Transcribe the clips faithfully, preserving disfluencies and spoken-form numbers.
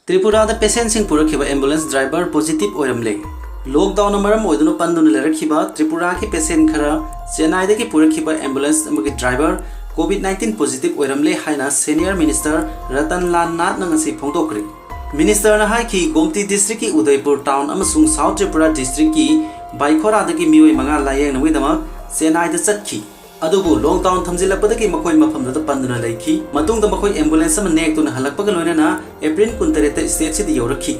ꯇ꯭ꯔꯤꯄꯨꯔꯥꯗ ꯄꯦꯁꯦꯟꯁꯤꯡ ꯄꯨꯔꯛꯈꯤꯕ ambulance driver positive ꯑꯣꯏꯔꯝꯂꯦ꯫ ꯂꯣꯛꯗꯥꯎꯟꯅ ꯃꯔꯝ ꯑꯣꯏꯗꯨꯅ ꯄꯟꯗꯨꯅ ꯂꯩꯔꯛꯈꯤꯕ ꯇ꯭ꯔꯤꯄꯨꯔꯥꯒꯤ ꯄꯦꯁꯦꯟ ꯈꯔ ꯆꯦꯟꯅꯥꯏꯗꯒꯤ ꯄꯨꯔꯛꯈꯤꯕ ꯑꯦꯝꯕꯨꯂꯦꯟꯁ ꯑꯃꯒꯤ ꯗ꯭ꯔꯥꯏꯚꯔ ꯀꯣꯚꯤꯗ ꯅꯥꯏꯟꯇꯤꯟ ꯄꯣꯖꯤꯇꯤꯚ ꯑꯣꯏꯔꯝꯂꯦ ꯍꯥꯏꯅ ꯁꯦꯅꯤꯌꯔ ꯃꯤꯅꯤꯁꯇꯔ ꯔꯇꯟ ꯂꯥꯜ ꯅꯥꯊꯅ ꯉꯁꯤ ꯐꯣꯡꯗꯣꯛꯈ꯭ꯔꯦ꯫ ꯃꯤꯅꯤꯁꯇꯔꯅ ꯍꯥꯏꯈꯤ, ꯒꯣꯝꯇꯤ ꯗꯤꯁꯇ꯭ꯔꯤꯛꯀꯤ ꯎꯗꯩꯄꯨꯔ ꯇꯥꯎꯟ ꯑꯃꯁꯨꯡ ꯁꯥꯎꯊ ꯇ꯭ꯔꯤꯄꯨꯔꯥ ꯗꯤꯁꯇ꯭ꯔꯤꯛꯀꯤ ꯕꯥꯏꯈꯣꯔꯥꯗꯒꯤ ꯃꯤꯑꯣꯏ ꯃꯉꯥ ꯂꯥꯌꯦꯡꯅꯕꯒꯤꯗꯃꯛ ꯆꯦꯟꯅꯥꯏꯗ ꯆꯠꯈꯤ꯫ ꯑꯗꯨꯕꯨ ꯂꯣꯛꯗꯥꯎꯟ ꯊꯝꯖꯤꯜꯂꯛꯄꯗꯒꯤ ꯃꯈꯣꯏ ꯃꯐꯝꯗꯨꯗ ꯄꯟꯗꯨꯅ ꯂꯩꯈꯤ꯫ ꯃꯇꯨꯡꯗ ꯃꯈꯣꯏ ꯑꯦꯝꯕꯨꯂꯦꯟꯁ ꯑꯃ ꯅꯦꯛꯇꯨꯅ ꯍꯜꯂꯛꯄꯒ ꯂꯣꯏꯅꯅ ꯑꯦꯄ꯭ꯔꯤꯜ ꯀꯨꯟꯇꯔꯦꯠꯇ ꯁ꯭ꯇꯦꯠꯁꯤꯗ ꯌꯧꯔꯛꯈꯤ꯫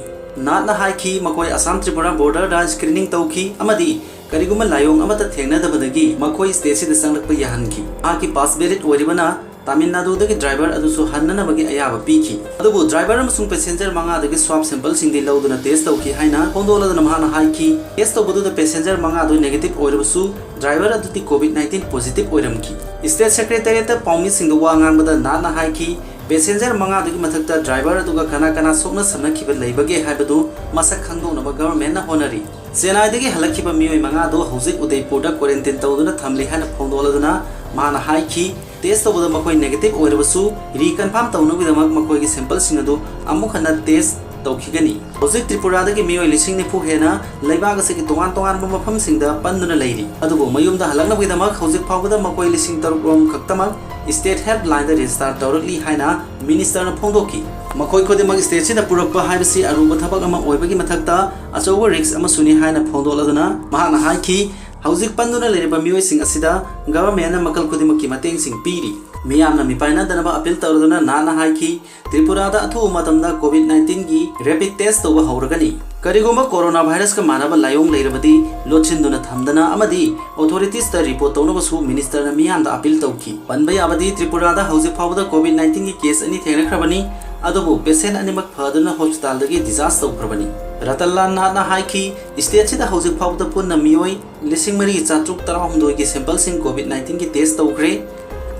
ꯅꯥꯊꯅ ꯍꯥꯏꯈꯤ, ꯃꯈꯣꯏ ꯑꯁꯥꯝ ꯇ꯭ꯔꯤꯄꯨꯔꯥ ꯕꯣꯔꯗꯔꯗ ꯁ꯭ꯀ꯭ꯔꯤꯅꯤꯡ ꯇꯧꯈꯤ ꯑꯃꯗꯤ ꯀꯔꯤꯒꯨꯝꯕ ꯂꯥꯏꯑꯣꯡ ꯑꯃꯠꯇ ꯊꯦꯡꯅꯗꯕꯗꯒꯤ ꯃꯈꯣꯏ ꯁ꯭ꯇꯦꯠꯁꯤꯗ ꯆꯪꯂꯛꯄ ꯌꯥꯍꯟꯈꯤ꯫ ꯃꯍꯥꯛꯀꯤ ꯄꯥꯁ ꯚꯦꯂꯤꯗ ꯑꯣꯏꯔꯤꯕꯅ ꯇꯥꯃꯤꯜ ꯅꯥꯗꯨꯗꯒꯤ ꯗ꯭ꯔꯥꯏꯚꯔ ꯑꯗꯨꯁꯨ ꯍꯟꯅꯅꯕꯒꯤ ꯑꯌꯥꯕ ꯄꯤꯈꯤ꯫ ꯑꯗꯨꯕꯨ ꯗ꯭ꯔꯥꯏꯚꯔ ꯑꯃꯁꯨꯡ ꯄꯦꯁꯦꯟꯖꯔ ꯃꯉꯥꯗꯒꯤ ꯁ꯭ꯋꯥꯕ ꯁꯦꯝꯄꯜꯁꯤꯡꯗꯤ ꯂꯧꯗꯨꯅ ꯇꯦꯁ ꯇꯧꯈꯤ ꯍꯥꯏꯅ ꯐꯣꯡꯗꯣꯛꯂꯗꯨꯅ ꯃꯍꯥꯛꯅ ꯍꯥꯏꯈꯤ, ꯇꯦꯁ ꯇꯧꯕꯗꯨꯗ ꯄꯦꯁꯦꯟꯖꯔ ꯃꯉꯥꯗꯨ ꯅꯦꯒꯦꯇꯤꯚ ꯑꯣꯏꯔꯕꯁꯨ ꯗ꯭ꯔꯥꯏꯚꯔ ꯑꯗꯨꯗꯤ ꯀꯣꯚꯤꯗ ꯅꯥꯏꯟꯇꯤꯟ ꯄꯣꯖꯤꯇꯤꯚ ꯑꯣꯏꯔꯝꯈꯤ꯫ ꯁ꯭ꯇꯦꯠ ꯁꯦꯀ꯭ꯔꯦꯇꯦꯔꯤꯌꯦꯠꯇ ꯄꯥꯎꯃꯤꯁꯤꯡꯗ ꯋꯥ ꯉꯥꯡꯕꯗ ꯅꯥꯊꯅ ꯍꯥꯏꯈꯤ, ꯄꯦꯁꯦꯟꯖꯔ ꯃꯉꯥꯗꯨꯒꯤ ꯃꯊꯛꯇ ꯗ꯭ꯔꯥꯏꯚꯔ ꯑꯗꯨꯒ ꯀꯅꯥ ꯀꯅꯥ ꯁꯣꯛꯅ ꯁꯝꯅꯈꯤꯕ ꯂꯩꯕꯒꯦ ꯍꯥꯏꯕꯗꯨ ꯃꯁꯛ ꯈꯪꯗꯣꯛꯅꯕ ꯒꯚꯔꯟꯃꯦꯟꯠꯅ ꯍꯣꯠꯅꯔꯤ꯫ ꯆꯦꯟꯅꯥꯏꯗꯒꯤ ꯍꯜꯂꯛꯈꯤꯕ ꯃꯤꯑꯣꯏ ꯃꯉꯥꯗꯨ ꯍꯧꯖꯤꯛ ꯎꯗꯩꯄꯨꯔꯗ ꯀ꯭ꯋꯥꯔꯦꯟꯇꯤꯟ ꯇꯧꯗꯨꯅ ꯊꯝꯂꯤ ꯍꯥꯏꯅ ꯐꯣꯡꯗꯣꯛꯂꯗꯨꯅ ꯃꯍꯥꯛꯅ ꯍꯥꯏꯈꯤ, ꯇꯦꯁ ꯇꯧꯕꯗ ꯃꯈꯣꯏ ꯅꯦꯒꯦꯇꯤꯚ ꯑꯣꯏꯔꯕꯁꯨ ꯔꯤꯀꯟꯐꯥꯔꯝ ꯇꯧꯅꯕꯒꯤꯗꯃꯛ ꯃꯈꯣꯏꯒꯤ ꯁꯦꯝꯄꯜꯁꯤꯡ ꯑꯗꯨ ꯑꯃꯨꯛ ꯍꯟꯅ ꯇꯦꯁ ꯇꯧꯈꯤꯒꯅꯤ꯫ ꯍꯧꯖꯤꯛ ꯇ꯭ꯔꯤꯄꯨꯔꯥꯗꯒꯤ ꯃꯤꯑꯣꯏ ꯂꯤꯁꯤꯡ ꯅꯤꯐꯨ ꯍꯦꯟꯅ ꯂꯩꯕꯥꯛ ꯑꯁꯤꯒꯤ ꯇꯣꯉꯥꯟ ꯇꯣꯉꯥꯟꯕ ꯃꯐꯝꯁꯤꯡꯗ ꯄꯟꯗꯨꯅ ꯂꯩꯔꯤ꯫ ꯑꯗꯨꯕꯨ ꯃꯌꯨꯝꯗ ꯍꯜꯂꯛꯅꯕꯒꯤꯗꯃꯛ ꯍꯧꯖꯤꯛ ꯐꯥꯎꯕꯗ ꯃꯈꯣꯏ ꯂꯤꯁꯤꯡ ꯇꯔꯨꯛ ꯔꯣꯝ ꯈꯛꯇꯃꯛ ꯁ꯭ꯇꯦꯠ ꯍꯦꯜꯞ ꯂꯥꯏꯟꯗ ꯔꯦꯖꯤꯁꯇꯥꯔ ꯇꯧꯔꯛꯂꯤ ꯍꯥꯏꯅ ꯃꯤꯅꯤꯁꯇꯔꯅ ꯐꯣꯡꯗꯣꯛꯈꯤ꯫ ꯃꯈꯣꯏ ꯈꯨꯗꯤꯡꯃꯛ ꯁ꯭ꯇꯦꯠꯁꯤꯗ ꯄꯨꯔꯛꯄ ꯍꯥꯏꯕꯁꯤ ꯑꯔꯨꯕ ꯊꯕꯛ ꯑꯃ ꯑꯣꯏꯕꯒꯤ ꯃꯊꯛꯇ ꯑꯆꯧꯕ ꯔꯤꯁꯛ ꯑꯃꯁꯨꯅꯤ ꯍꯥꯏꯅ ꯐꯣꯡꯗꯣꯛꯂꯗꯨꯅ ꯃꯍꯥꯛꯅ ꯍꯥꯏꯈꯤ, ꯍꯧꯖꯤꯛ ꯄꯟꯗꯨꯅ ꯂꯩꯔꯤꯕ ꯃꯤꯑꯣꯏꯁꯤꯡ ꯑꯁꯤꯗ ꯒꯚꯔꯟꯃꯦꯟꯠꯅ ꯃꯈꯜ ꯈꯨꯗꯤꯡꯃꯛꯀꯤ ꯃꯇꯦꯡꯁꯤꯡ ꯄꯤꯔꯤ꯫ ꯃꯤꯌꯥꯝꯅ ꯃꯤꯄꯥꯏꯅꯗꯅꯕ ꯑꯄꯤꯜ ꯇꯧꯔꯗꯨꯅ ꯅꯥꯊꯅ ꯍꯥꯏꯈꯤ, ꯇ꯭ꯔꯤꯄꯨꯔꯥꯗ ꯑꯊꯨꯕ ꯃꯇꯝꯗ ꯀꯣꯚꯤꯗ ꯅꯥꯏꯟꯇꯤꯟꯒꯤ ꯔꯦꯄꯤꯗ ꯇꯦꯁ ꯇꯧꯕ ꯍꯧꯔꯒꯅꯤ꯫ ꯀꯔꯤꯒꯨꯝꯕ ꯀꯣꯔꯣꯅꯥ ꯚꯥꯏꯔꯁꯀ ꯃꯥꯟꯅꯕ ꯂꯥꯏꯑꯣꯡ ꯂꯩꯔꯕꯗꯤ ꯂꯣꯠꯁꯤꯟꯗꯨꯅ ꯊꯝꯗꯅ ꯑꯃꯗꯤ ꯑꯣꯊꯣꯔꯤꯇꯤꯁꯇ ꯔꯤꯄꯣꯔꯠ ꯇꯧꯅꯕꯁꯨ ꯃꯤꯅꯤꯁꯇꯔꯅ ꯃꯤꯌꯥꯝꯗ ꯑꯄꯤꯜ ꯇꯧꯈꯤ꯫ ꯄꯟꯕ ꯌꯥꯕꯗꯤ ꯇ꯭ꯔꯤꯄꯨꯔꯥꯗ ꯍꯧꯖꯤꯛ ꯐꯥꯎꯕꯗ ꯀꯣꯚꯤꯗ ꯅꯥꯏꯟꯇꯤꯟꯒꯤ ꯀꯦꯁ ꯑꯅꯤ ꯊꯦꯡꯅꯈ꯭ꯔꯕꯅꯤ꯫ ꯑꯗꯨꯕꯨ ꯄꯦꯁꯦꯟꯠ ꯑꯅꯤꯃꯛ ꯐꯗꯨꯅ ꯍꯣꯁꯄꯤꯇꯥꯜꯗꯒꯤ ꯗꯤꯁꯆꯥꯔꯖ ꯇꯧꯈ꯭ꯔꯕꯅꯤ꯫ ꯔꯇꯟ ꯂꯥꯜ ꯅꯥꯊꯅ ꯍꯥꯏꯈꯤ, ꯁ꯭ꯇꯦꯠꯁꯤꯗ ꯍꯧꯖꯤꯛ ꯐꯥꯎꯕꯗ ꯄꯨꯟꯅ ꯃꯤꯑꯣꯏ ꯂꯤꯁꯤꯡ ꯃꯔꯤ ꯆꯥꯇ꯭ꯔꯨꯛ ꯇꯔꯥꯍꯨꯝꯗꯣꯏꯒꯤ ꯁꯦꯝꯄꯜꯁꯤꯡ ꯀꯣꯚꯤꯗ ꯅꯥꯏꯟꯇꯤꯟꯒꯤ ꯇꯦꯁ ꯇꯧꯈ꯭ꯔꯦ꯫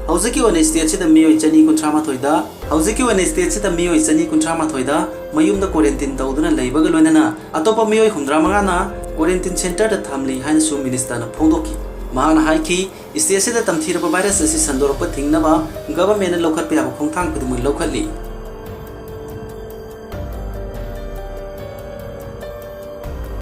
ꯍꯧꯖꯤꯛꯀꯤ ꯑꯣꯏꯅ ꯁ꯭ꯇꯦꯠꯁꯤꯗ ꯃꯤꯑꯣꯏ ꯆꯅꯤ ꯀꯨꯟꯊ꯭ꯔꯥ ꯃꯥꯊꯣꯏꯗ, ꯍꯧꯖꯤꯛꯀꯤ ꯑꯣꯏꯅ ꯁ꯭ꯇꯦꯠꯁꯤꯗ ꯃꯤꯑꯣꯏ ꯆꯅꯤ ꯀꯨꯟꯊ꯭ꯔꯥ ꯃꯥꯊꯣꯏꯗ ꯃꯌꯨꯝꯗ ꯀ꯭ꯋꯥꯔꯦꯟꯇꯤꯟ ꯇꯧꯗꯨꯅ ꯂꯩꯕꯒ ꯂꯣꯏꯅꯅ ꯑꯇꯣꯞꯄ ꯃꯤꯑꯣꯏ ꯍꯨꯝꯗ꯭ꯔꯥ ꯃꯉꯥꯅ ꯀ꯭ꯋꯥꯔꯦꯟꯇꯤꯟ ꯁꯦꯟꯇꯔꯗ ꯊꯝꯂꯤ ꯍꯥꯏꯅꯁꯨ ꯃꯤꯅꯤꯁꯇꯔꯅ ꯐꯣꯡꯗꯣꯛꯈꯤ꯫ ꯃꯍꯥꯛꯅ ꯍꯥꯏꯈꯤ, ꯁ꯭ꯇꯦꯠꯁꯤꯗ ꯇꯝꯊꯤꯔꯕ ꯚꯥꯏꯔꯁ ꯑꯁꯤ ꯁꯟꯗꯣꯔꯛꯄ ꯊꯤꯡꯅꯕ ꯒꯚꯔꯟꯃꯦꯟꯠꯅ ꯂꯧꯈꯠꯄ ꯌꯥꯕ ꯈꯣꯡꯊꯥꯡ ꯈꯨꯗꯤꯡꯃꯛ ꯂꯧꯈꯠꯂꯤ꯫